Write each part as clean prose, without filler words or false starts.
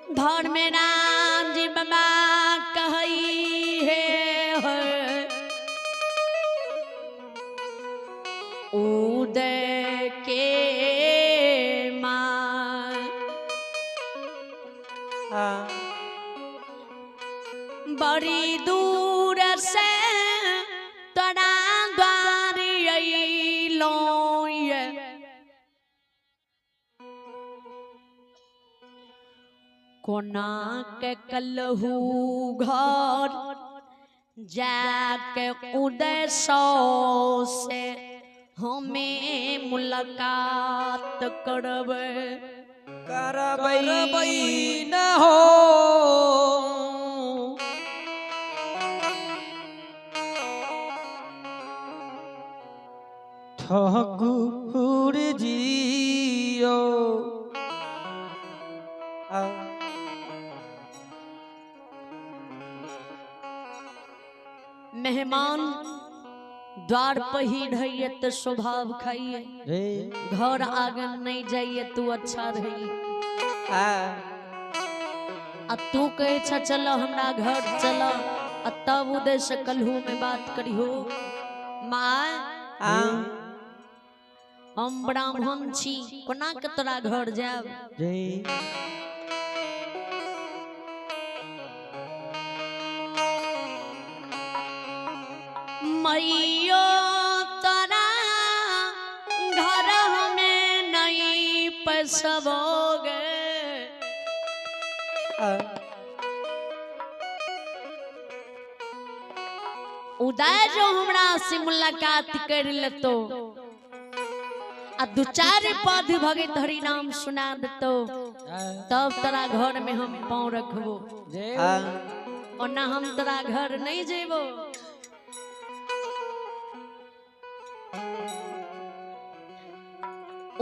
धर्मराज बाबा कहई हे उदय के माँ बड़ी दूर से तोरा द्वार अइलौं ये। कोना के कलहू घर जाके उदय सौ से हमें मुलाकात करबै करबै न हो। ठाकुर जियो मेहमान द्वार पर ही रहिए तो स्वभाव खाइए, घर आंगन नहीं जाइए तू अच्छा रहिए। आ तू कहे छ चलो हमरा घर चलो, आ तब उदय से कलहू में बात करियो। माँ हम ब्राह्मण छी, कोना के तोरा घर जाब? मैयो तोरा घर में नहीं पसबोगे। उदय जो हमरा से मुलाकात कर लेतो आ दू चार पद भगत हरि नाम सुना देतो, तब तोरा घर में हम पाँव रखबो, ओना हम तोरा घर नहीं जेबो।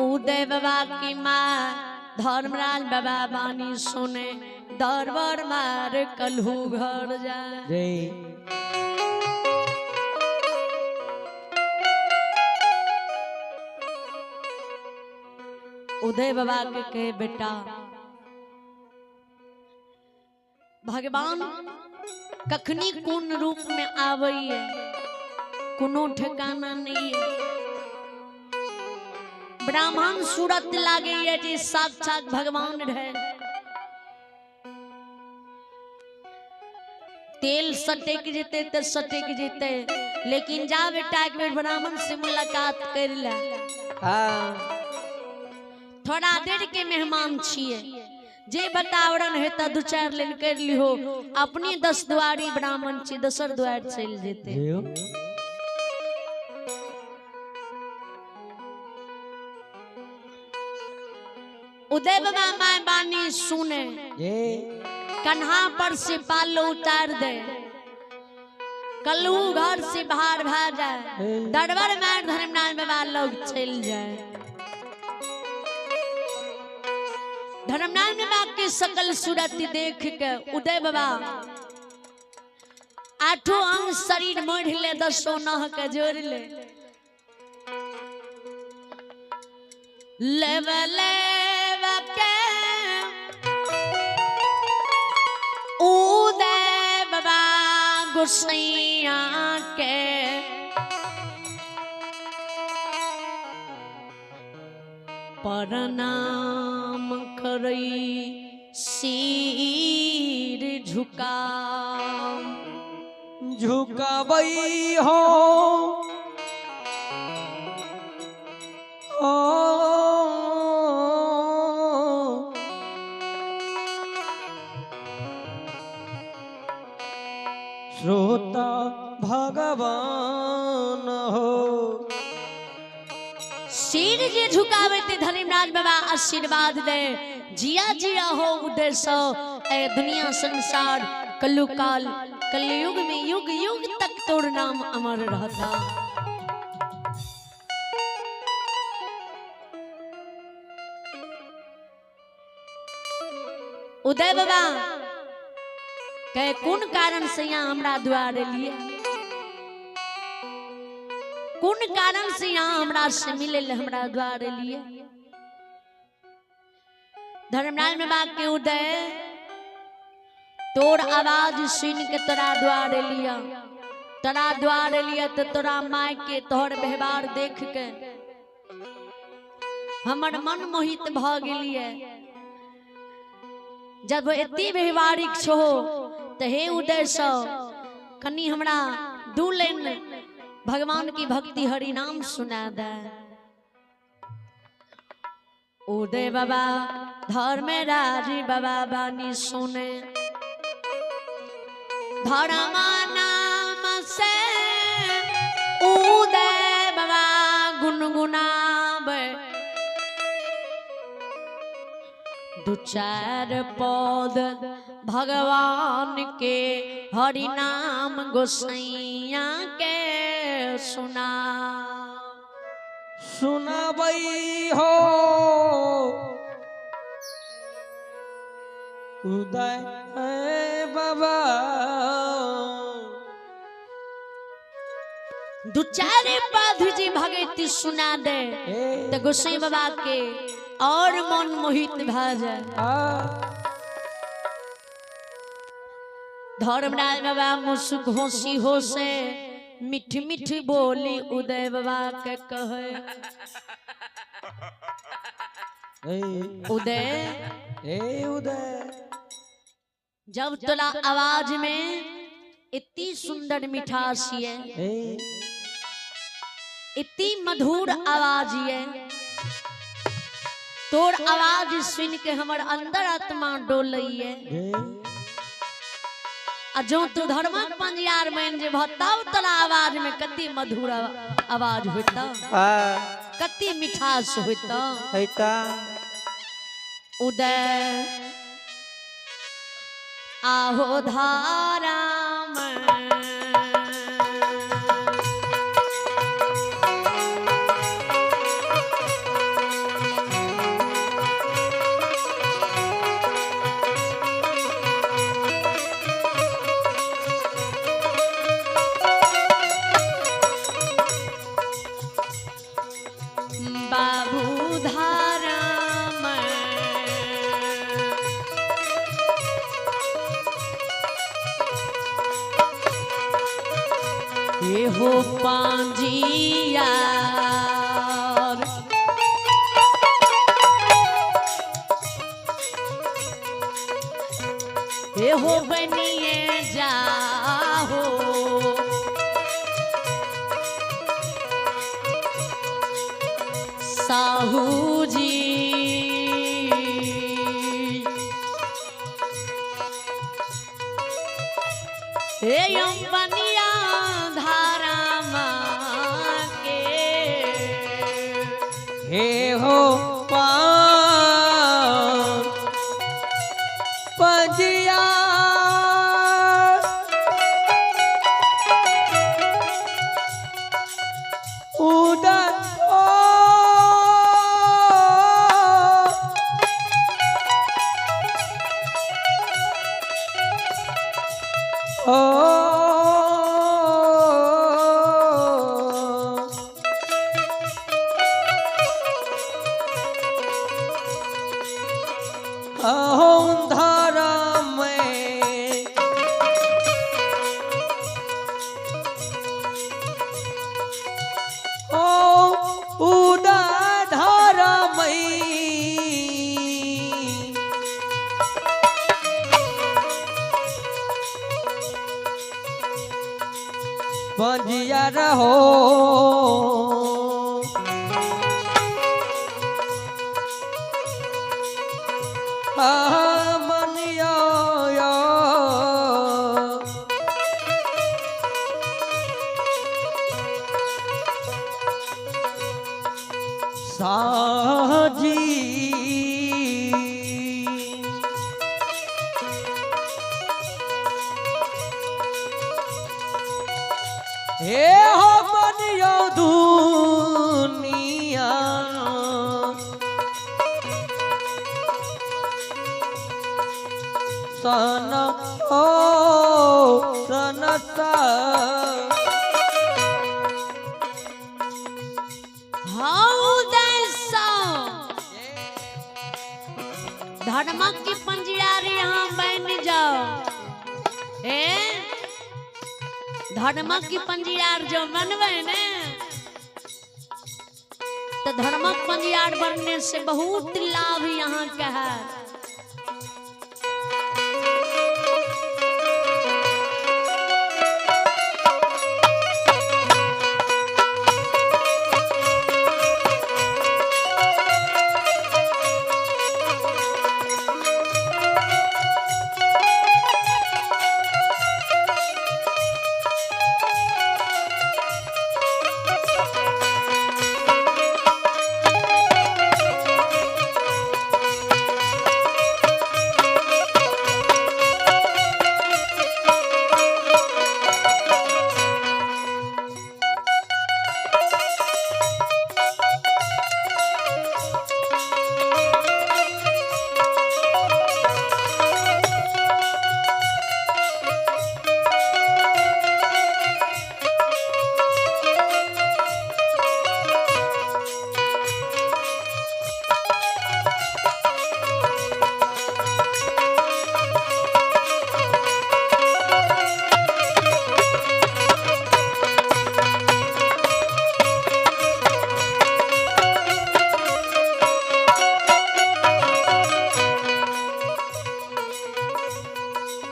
उदय बाबा की माँ धर्मराज बाबा बानी सुने दरबार मार कलहू घर जाए। उदय बाबा के कहे बेटा भगवान कखनी कोन रूप में आवे कोनो ठिकाना नहीं है। ब्राह्मण सूरत लागे है जी साक्षात भगवान रहे। तेल सटक जेते तो सटक जेते, लेकिन जा बेटा एक बेर ब्राह्मण से मुलाकात कर ले। थोड़ा देर के मेहमान छिए, जे बतावरण है तो दू चार लेन कर लिहो, अपने 10 द्वारी ब्राह्मण छी दोसर द्वार चल जेते। उदय बाबा my बानी सुने, कन्हा पर से पालो उतार दे, कलू घर से बाहर भा जाए, दरबार में धर्मनाथ बाबा लोग चल जाए। धर्मनाथ बाबा के सकल सूरत देख के उदय बाबा आठों अंग शरीर मोड़ ले, 10 नह के जोड़ ले, लेव के उदय बाबा गोसैया के प्रणाम करई सिर झुका झुकाबई हो। श्रोता भगवान हो। सिर जे झुकावे ते धर्मराज बाबा आशीर्वाद दे, जिया जिया हो उदय सो ए दुनिया संसार कलु काल कलयुग में युग युग तक तोर नाम अमर रहता। उदय बाबा कहे कौन कारण से यहाँ हमरा द्वार लिए, कौन कारण से यहाँ हमरा से मिले हमरा द्वार लिए? धर्मराज बाबा के उदय तोर आवाज सुन के तोरा द्वार लिया, तोरा द्वार लिया तो तोरा माय के तोहर व्यवहार देख के हमर मन मोहित भ गेलिए। जब एती व्यवहारिक छो तो हे उदय सौ कनी हमरा दू लाइन भगवान की भक्ति हरि नाम सुना दे। उदय बाबा धर्म राजी बाबा बानी सुने, धर्म नाम से उदय बाबा गुनगुनावे, दू चार पद भगवान के हरि नाम गोसैया के सुना सुनाबई हो उदय बाबा। दू चार पद जी भगवती सुना दे तो गोसाई बाबा के और मन मोहित भा जाए। धर्मराज बाबा मुसुक होसी हो से मिठ मिठ बोली उदय बाबा के कहे, उदय ए उदय, जब तोरा आवाज में इतनी सुंदर मिठास ये, इतनी मधुर आवाज ये, तोर आवाज सुन के हमर अंदर आत्मा डोलैये। आ जो तू धर्मक पंजियार बन जे तब तोरा आवाज में कति मधुर आवाज होता, कति मिठास होता। उदय आहो धारा में बाबू धारा में ये हो पांजिया ये हो बनिए जाहो, साहू जी हे अम्बनिया धारा माँ के, हे हो पंजिया उदय ओ धारा में ओ उदय धारा में पंजिया रहो मनिया साजी हे हो मनियो दुनिया सन ओ सन सा। हाँ उदय सौ धर्मक की पंजियारी यहाँ बन जाओ। ए धर्मक की पंजियार जो बनवे ने, तो धर्मक पंजियार बनने से बहुत लाभ यहाँ का है।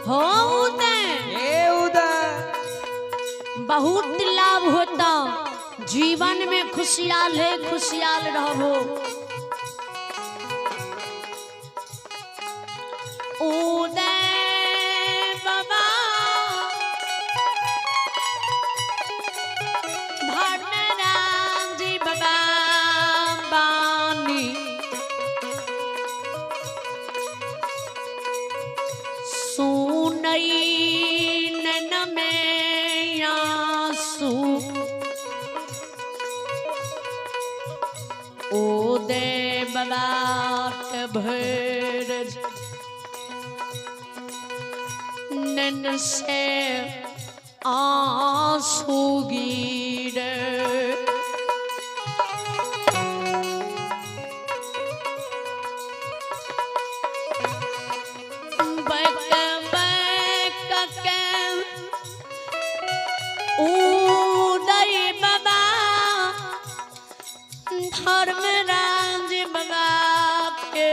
हो उदय, हे उदय, बहुत लाभ होता, जीवन में खुशहाल है, खुशहाल रहो। उदय बाबा धर्मराम जी बाबा बानी सुनई नैन में आंसू, उदय बाबा के भैर नैन से आंसू गिरे। बक बक के उदय बाबा धर्मराज बाबा के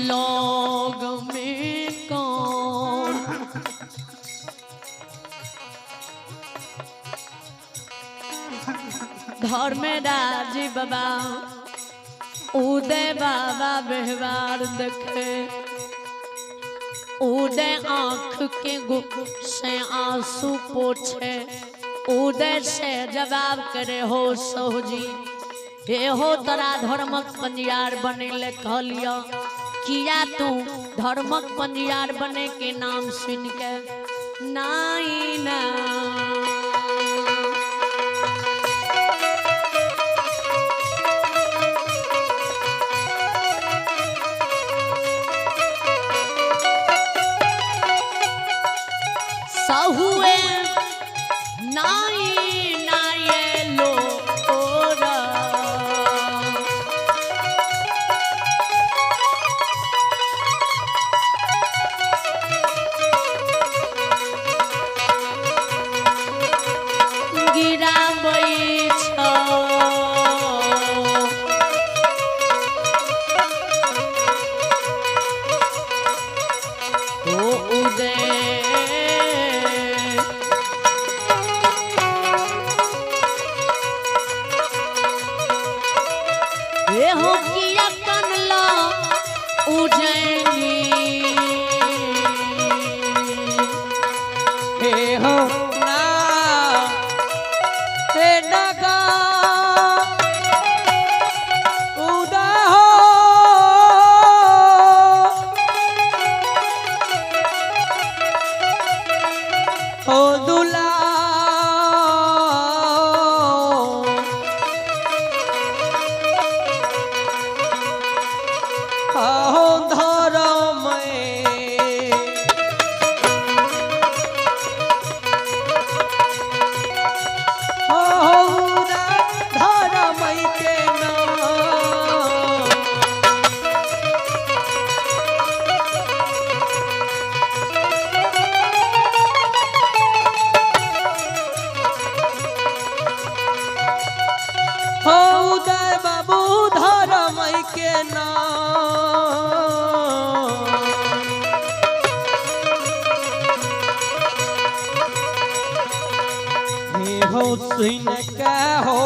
लोग में कौन धर्मराज बाबा उदय बाबा व्यवहार देखे, उदय आँख के गु से आंसू पोछे, उदय से जवाब करे हो सोजी, हे हो तोरा धर्मक पंजियार बने ले कहलियो, किया तू धर्मक पंजियार बने के नाम सुन के नाई ना। सहुए नाई नाये लो ओरा। गिराबै छौ ओ उदय हे हो किया कनला उजैनी। हे हो ना हे नगा उदय हो, हो दुला हो धर उदय बाबू धर्म के नाम। हे हो सुन के हो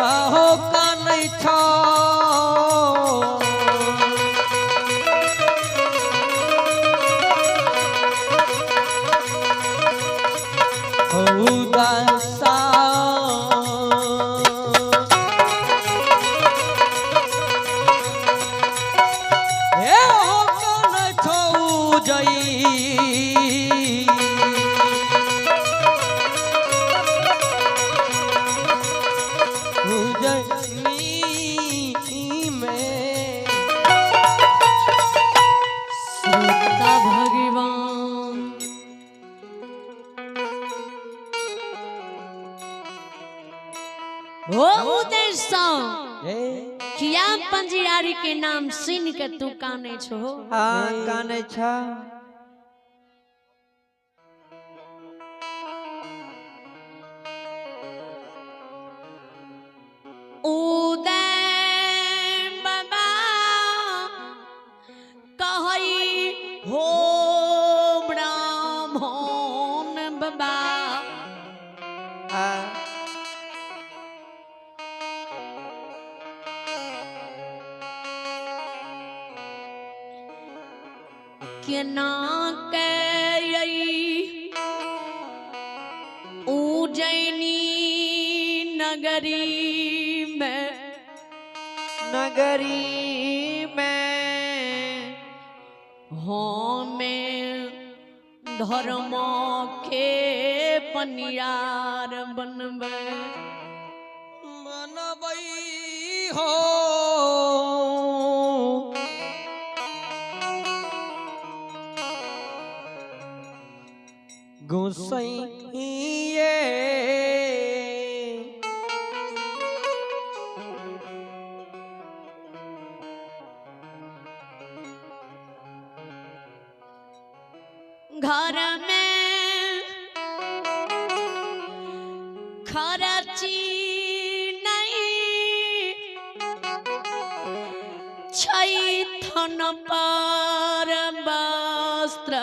आहो कानै छो उदासा। हे हो कानै छो जई उजनी में। श्रोता भगवान हो उदय किया पंजियारी के नाम सुन के तू काने छो। हाँ कानै छ। उदय बाबा कहई हो ब्राह्मण बाबा हाँ केना के उज्जैनी नगरी में नगरी में हमें धर्म के पनियार बनबे बनबै हो गोसैये। घर में खर्ची नहीं छै थन पर वस्त्र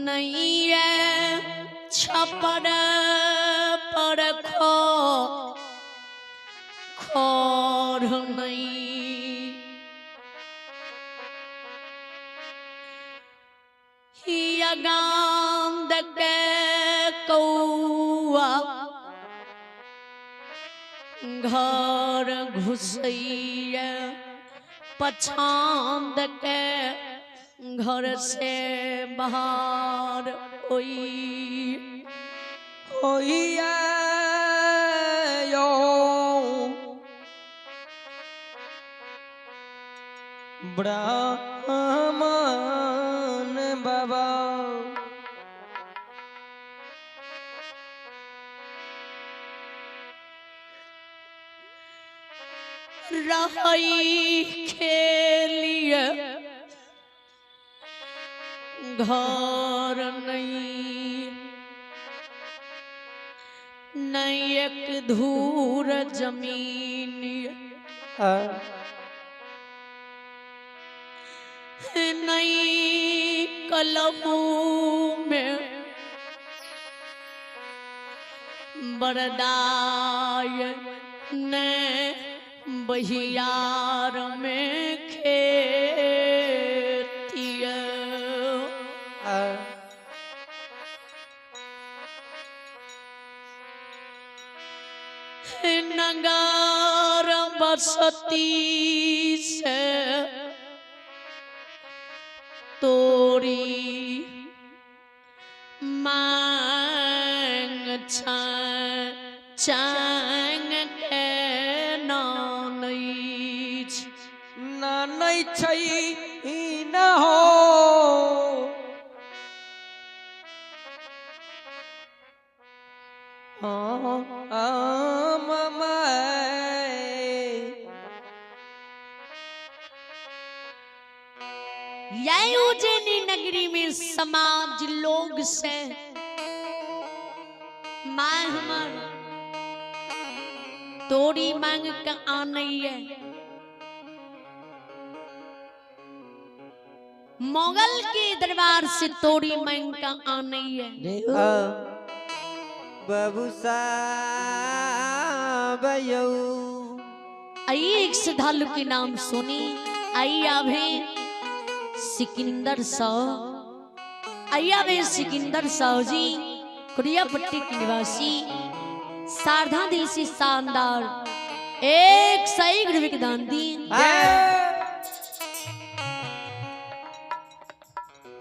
नहीं है छपर पर खो खोर नहीं हिया गांद के कौआ घर घुसैया पछांद के घर से बाहर होई होइया यो ब्राह्मण बाबा। रही खेलिए घर नहीं नहीं एक धूर जमीन हाँ नहीं कलमू में बरदाय ने बहियार में खेतिया। हाँ नगर बसती से तोरी मांग चांग के नानैछ नानै छै न हो। नगरी में समाज लोग से मां हमर तोरी मांग के आनैये। मुगल के दरबार से तोरी मांग के आनैये। बाबू साहब यौ आई एक श्रद्धालु के नाम सुनी। आई आवे सिकंदर साव, आई आवे सिकंदर साव जी, कुरियापट्टी के निवासी, सारधा दिल से शानदार 101 रुपये के दान दी।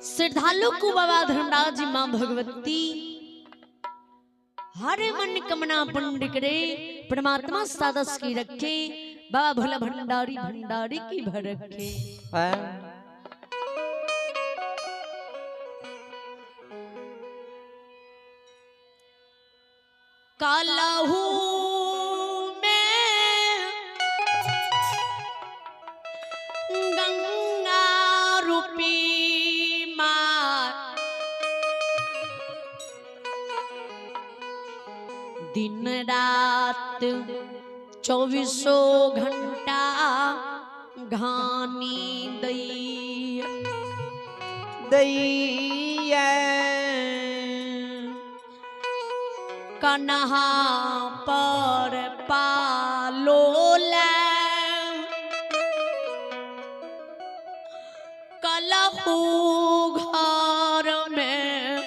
श्रद्धालु को बाबा धर्मराज जी माँ भगवती हर मन कमना पुण्य करे, परमात्मा सादस की रखे, बाबा भोला भंडारी भंडारी की भर रखे। कालहू में गंगा रूपी माँ दिन रात 24 घंटा घानी दई दैया। कन्हा पर पालो ले कलहू घर में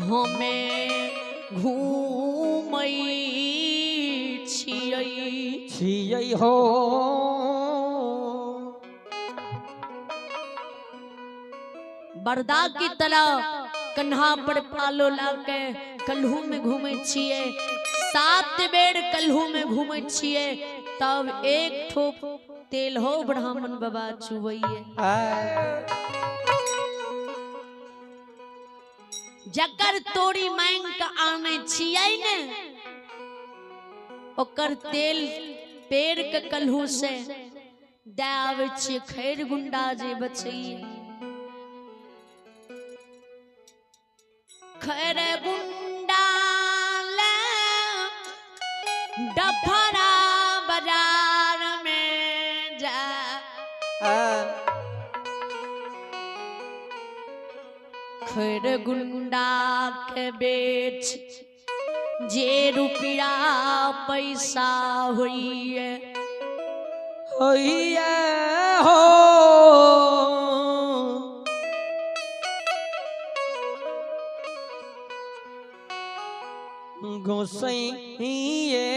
हमें घूमै छियै छियै हो। बरदा की तरह कन्हा पर पालो लाके कल्हू में घूमे छियै, 7 बेर कल्हू में घूमे छियै, तब एक ठोप तेल हो ब्राह्मण बाबा चुवैये। जकर तोरी मांग के आने छियै ने ओकर तेल पेड़ के कल्हू से दे आबै छियै, खैर गुंडा जे बचैये। खैर गुंडा ले डफरा बाजार में जा, खैर गुंडा के बेच जे रुपया पैसा होइए होइए हो। गोसैये